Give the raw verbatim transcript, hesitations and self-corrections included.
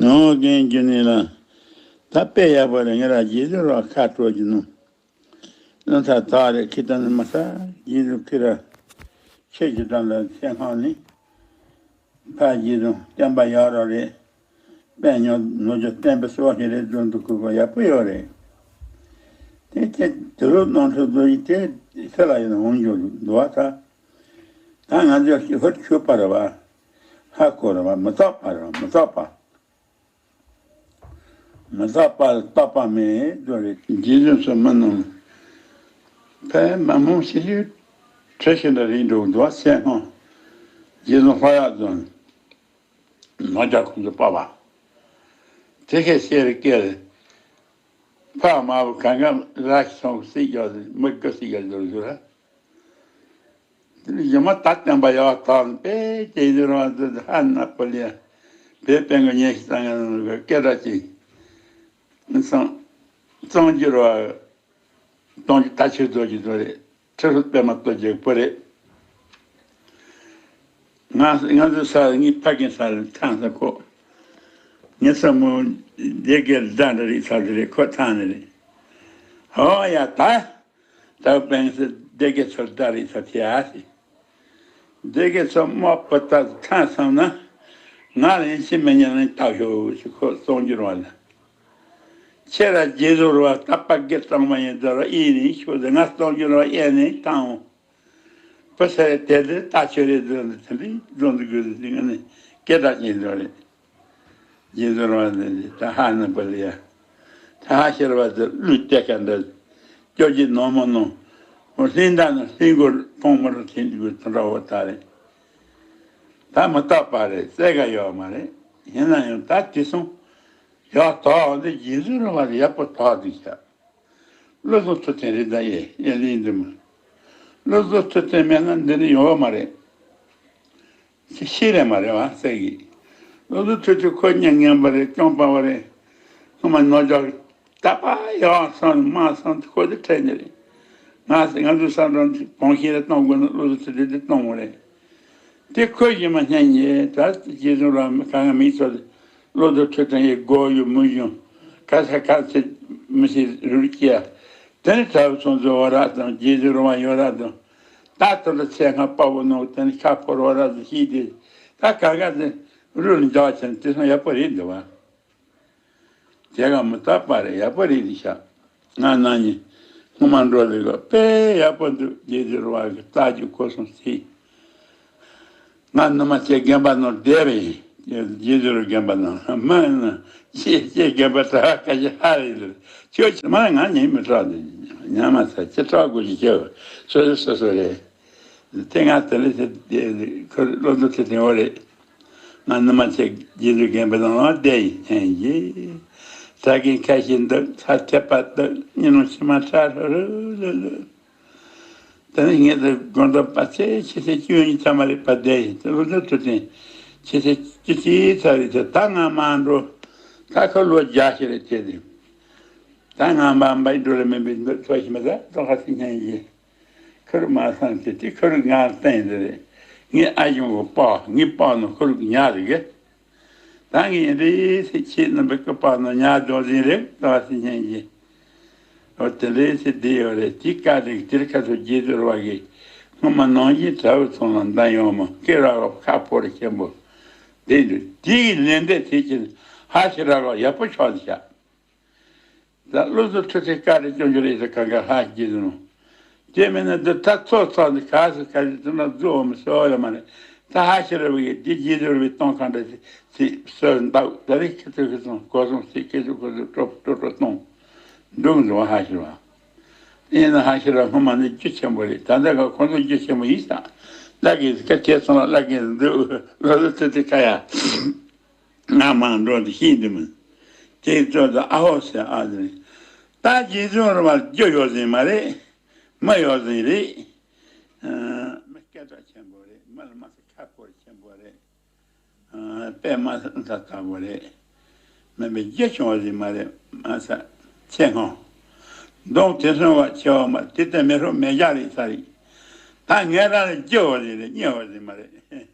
ངོ་རྒན་རྒྱུ་ནི་ལ། ད་དཔེ་ཡག་པོ་རེད། ང་ར་རྗེས་སུ་ར་ཁ་སྤྲོད་ཀྱི་ནོ། ལོ་ཐ་ཐ་རེ་ཁི་ཏ་ནི་མ་ས་རྗེས་སུ་ཁི་ར། ཁྱེད་ཀྱི་དང་ལ་ཚེ་སྔོན་ནི། ཕ་རྗེས་སུ་བསྟན་པ་ཡག་རོགས་རེད། དཔལ་ཉོ་ནོ་ཇོ་བསྟན་པ་སོགས་ཞིག་རེད་འཛོམས་འདུག་ཁུ་གོ་ཡག་པོ་ཡོད་རེད། དེ་ཁྱེད་དུ་རུ་གནང་ཁྲོད་དུ་ཡི་དེ་སེ་ལ་ཡིན་འོང་རྒྱུ་འདུག་བ་ད། ད་ང་ཚོ་ཧུར་ཁྱུ་པ་རེད་བ། ཧ་གོ་རེད་བ། མི་ཐོག་པ་རེད་བ། མི་ཐོག་པ། མི་རྟག་པ་རྟག་པ་མེད་དོ་རེད། རྗེ་བཙུན་སོགས་མི་རྣམས་ཕན་མ་རྨོངས་ཤེས་རྒྱུད་ཁྲི་ཤིང་འདྲ་རིགས་འགྲོ་འདུག་སེམས་ཁོང་རྗེ་བཙུན་ལྷོ་ཡག་རྫོང་ནོར་རྒྱ་ཁོང་ཚོ་པ་བ་དེ་ཁས་བཤད་རེ་སྐད་རེ་ཕ་མ་བུ་གང་ག་ར་ཤི་སོང་སྲིད་རྒྱུ་མི་དགའ་སྲིད་རྒྱུ་འདུག་ཟེར། ཡུལ་མ་ད་བསྟན་པ་ཡག་ཐག་དཔེ་དེ་ཡུལ་རང་དུ་ཧ་ན་པ་ལི་བོད་པའི་ངོ་ཉེ་ཤི་ཙང་ང་ནང་གི་སྐད་གྲགས་ཅིག་ཚང་ཚང་གྱུར་བ་གཏོང་རྒྱུ་ད་ཆོས་རྫོགས་ཀྱི་རྫོགས་རེད། ཁྲི་ཧྲུལ་པད་མ་གཏོད་རྒྱུ་པོ་རེད། ང་ང་ཚོ་ས་ངའི་ཕ་རྒན་ས་ལ་ཐང་ས་ཁོ་ངའི་ས་མོ་སྡེ་དགེ་ལ་ཟླ་འདྲ་རེད་ས་དེ་རེད་ཁོ་ཐང་ནི་རེད། ཧོ་ཡ་ད། ད་དཔེ་སྲིད་སྡེ་དགེ་ཚོར་ད་རེད་ས་དེ་ཨ་སི། སྡེ་དགེ་ཚོ་དམག་པོ་ལྟ་ཐང་བསམ་ན། ང་ལན་ཅི་མི་ཉན་ལན་བཏགས་ཤོག་ཅེས་ཁོ་གཏོང་རྒྱུར་བ་ལ། ཁྱེད་ར་རྗེས་ཟུར་བ་ད་པ་དགེ་གཙང་མ་ཡིན་ད་ར་ཨི་ནི་ཤོག་ཟེར་ང་གཏོང་རྒྱུར་བ་ཨེ་ནི་བཏང་འོང་། བུ་ཚ་རེ་དེ་དེ་ལྟ་ཆོས་རེད་འདུག་འདི་དེ་འདི་འཛོམས་འདུག་དགོས་འདི་ང་ནི་སྐད་གྲགས་ཅན་འདུག་རེད། རྗེས་ཟུར་བ་འདི་འདི་ད་ཧ་ནི་པ་ལི་ཡ། ད་ཧ་ཤེར་བ་འདི་ཀླུ་སྟེ་ཁ་འདི་སྐྱོ་གི་ནོ་མོ་ནོ། འོ་ལྷིང་འདྲ་ནི་ལྷིང་གོ་ཕོང་མོ་རུ་ཐིང་འདུག་དེ་འདྲ་བོ་ད་རེད། ད་མི་རྟག་པ་རེད་བཙལ་ག་ཡོད་མ་རེད། ཡིན་ན་ཡང་ད་དེ་སོང་ཡག་ཐོག་འདི་རྗེས་ཟུར་བ་ཡག་པོ་ཐོག་འདུག་ཤག་བློ་བཟང་ཐུབ་བསྟན་རེད་ད་ཡེ་ཡེ་ལིང་འདི་མ། བློ་བཟང་ཐུབ་བསྟན་མེད་ན་འདི་ནི་ཡོང་བ་མ་རེད། ཤི་ཤི་རེད་མ་རེད་བ་ཟེར་གི། བློ་བཟང་ཐུབ་བསྟན་ཁོ་སྙིང་ངན་པ་རེད་སྐྱོན་སྤངས་པ་རེད། སྔོན་མ་ནོར་འཇོག་ད་པ་ཡག་སོང་མ་སོང་ཁོ་འདི་ཁྲེལ་ནི་རེད། ང་ང་ཚོའི་བསམ་བློ་འདི་བོང་ཤིང་རེ་གཏོང་དགོས་ན་བློ་བཟང་ཐུབ་བསྟན་འདི་གཏོང་དགོས་རེད། དེ་ཁོས་ཡིན་མ་སྙན་ཉེ་ད་རྗེ་བཙུན་ར་མི་གང་ག་མིག་ཚོ་བློ་བཟང་ཐུབ་བསྟན་ཡི་སྒོ་ཡོད་མུ་ཡོད་ག་ས་ག་ཚེ་མི་ཤེས་རུལ་སྐྱེ། དེ་ནི་གྲྭ་བ་ཚོ་ཚོ་བ་ར་དང་རྗེ་བཙུན་ར་མ་ཡོད་ར་དང་ད་དུ་ལ་ཚེ་སྔ་དཔའ་བོ་ནོ་དེ་ནི་ཁ་ཕོར་བ་ར་དང་ཤིས་ཏེ་ད་ག་ག་དེ་རུལ་འཇག་ཆེན་དེ་སང་ཡག་པོ་རེད་འདུག་བ། དེ་ག་མི་རྟག་པ་རེད་ཡག་པོ་རེད་འདི་ཤག་ང་ན་ནི་སྔོན་མ་འགྲོ་ལེ་ག་དཔེ་ཡག་པོ་འདུག་རྗེ་བཙུན་ར་མ་གི་རྟགས་ཀྱི་སྐོར་སོང་སྲིད། ང་ནུ་མ་ཁྱེད་དགོན་པ་ནང་བསྡད་པས། རྗེ་བཙུན་ར་དགོན་པ་ནང་མ་ཡིན་ན་ཁྱེད་ཁྱེད་དགོན་པ་ད་ཁ་ཤས་ཧ་རེད་ལ་ཁྱོད་ཁྱེད་མ་ང་ཉིད་མི་སྐྲག་འདི་ཉ་མ་ཚ་ཁྱེད་སྐྲག་དགོས་ཀྱི་ཁྱེད་སོ་སོ་སོ་སོ་རེད། དེ་ང་དེ་ལས་དེ་ཁོ་བློ་འདུ་ཚེ་དེ་འོ་རེད། ང་ནུ་མ་ཁྱེད་རྗེ་བཙུན་དགོན་པ་ནང་བསྡད་ཡིན་ཡིན་གྱི། ས་གིན་ཁ་ཤས་འདུག་ཚ་ཐེབས་པ་འདུག་ཉིན་མོ་ཕྱི་མ་ཁྲ་ཧྲ་རུ་ལུ་ལུ། དེ་ནས་ངེད་ཚོ་དགོན་པ་པ་ཚེ་ཕྱི་ཚེ་བཅུ་གཉིས་ཙམ་མ་རེད་པ་བསྡད་ཡིན་ཚེ་བློ་འདུ་ཐུབ་བསྟན་ཕྱི་ཚེ་བཅུ་གཅིག་ཚར་རེད་ཚེ་ད་ང་མ་འགྲོ། ད་ཁ་ལོ་བརྒྱ་ཞིག་རེད་ཚེ་དེ། ད་ང་མ་འབའ་འགྲོ་ལ་མིན་པའི་འདུ་ཚོ་ཞིག་མ་ཟ་ཏོ་ཁ་སི་སྙན་ཡིན། ཁུར་མ་སང་ཚེ་དེ་ཁུར་ང་བསྟན་ཡིན་རེད། ངའི་ཨ་ཞང་གི་པ་ངའི་པ་ནི་ཁུར་ཉག་རེད་གི། ད་ངས་འདི་སེ་ཁྱེད་རྣམ་པའི་སྐུ་པར་ནང་ཉར་འཇོག་བཞིན་རེད་ལྟ་བ་སེ་སྙན་གྱི། འོ་དེ་འདྲའི་སེ་བསྡད་ཡོད་རེད་དེ་བཀའ་དྲིན་དེར་ཁ་ཐུག་རྗེ་བཙུན་ར་མ་གིས་སྔོན་མ་ནང་བཞིན་གྲྭ་བའི་ཚོགས་ལ་འདམ་ཡོང་མ་སྐད་ར་བ་ཁ་ཕོ་རེ་ཆེན་པོ་བསྡད་འདུག་དེ་ཡི་ལན་འདེབས་དེ་ཀྱི་ཧ་ཤི་ར་བ་ཡག་པོ་ཆགས་འདུག་ཤག་ད་བློ་བཟང་ཁྲི་ཐེག་བཀའ་དྲིན་སྐྱོང་རྒྱུ་རེད་ཟེར་གང་ག་ཧ་ཤི་རྒྱུ་ནོ། དེ་མིན་ན་འདི་ད་ཚོགས་ཚོགས་འདི་ག་ཟེར་ག་ཟེར་དུ་ན་རྫོགས་མི་སོ་ལ་མ་རེད། ད་ཧ་ཤི་ར་བའི་འདི་རྗེས་ཟུར་བའི་གཏོང་གང་འདྲ་ཚིག་སོ་འདག་ད་རེ་ཁི་ཚོ་ཁི་ཚོ་གོ་སོང་ཚིག་ཁི་ཚོ་ཁོ་ཚོ་ཀྲོ་ཀྲོ་ཀྲོ་གཏོང་འདུག་འདུག་ཧ་ཤི་བ། ཡིན་ན་ཧ་ཤི་ར་སྔོན་མ་ནི་རྒྱུ་ཆེན་པོ་རེད། ད་ལྟ་ག་ཁོ་ཚོ་རྒྱུ་ཆེན་པོ་ཡིན་ས་ལ་གི་སྐད་ཆ་སོང་ལ་ལ་གི་འདུག་ལོ་ལོ་ཚོ་དེ་ཁ་ཡ། ང་མ་འགྲོ་འདི་ཤེས་འདི་མིན། དེའི་ཚོད་དུ་ཨ་ཧོ་ཟེར་ཨ་ཟེར། ད་རྗེ་བཙུན་ར་མ་རྒྱུ་ཡོད་ཟིན་མ་རེད། མི་ཡོད་ཟིན་རེད། མི་སྐད་གྲགས་ཆེན་པོ་རེད། མི་ལ་མ་ཟེར་ཁ་ཁོར་ཆེན་པོ་རེད། དཔེ་མ་ཟེར་ད་ལྟ་བུ་རེད། མིན་པའི་རྒྱུ་བྱུང་བ་ཟིན་མ་རེད་མ་ཟེར་ཚེ་སྔོན། གདོང་དེ་སོང་བ་ཆེ་བ་མ་དེ་ལྟ་མེ་ཧྲོ་མེ་རྒྱག་རེད་ས་རེད། ད་ངས་རང་ལ་རྒྱུ་བ་ཟིན་རེད་རྙེད་བ་ཟིན་མ་རེད།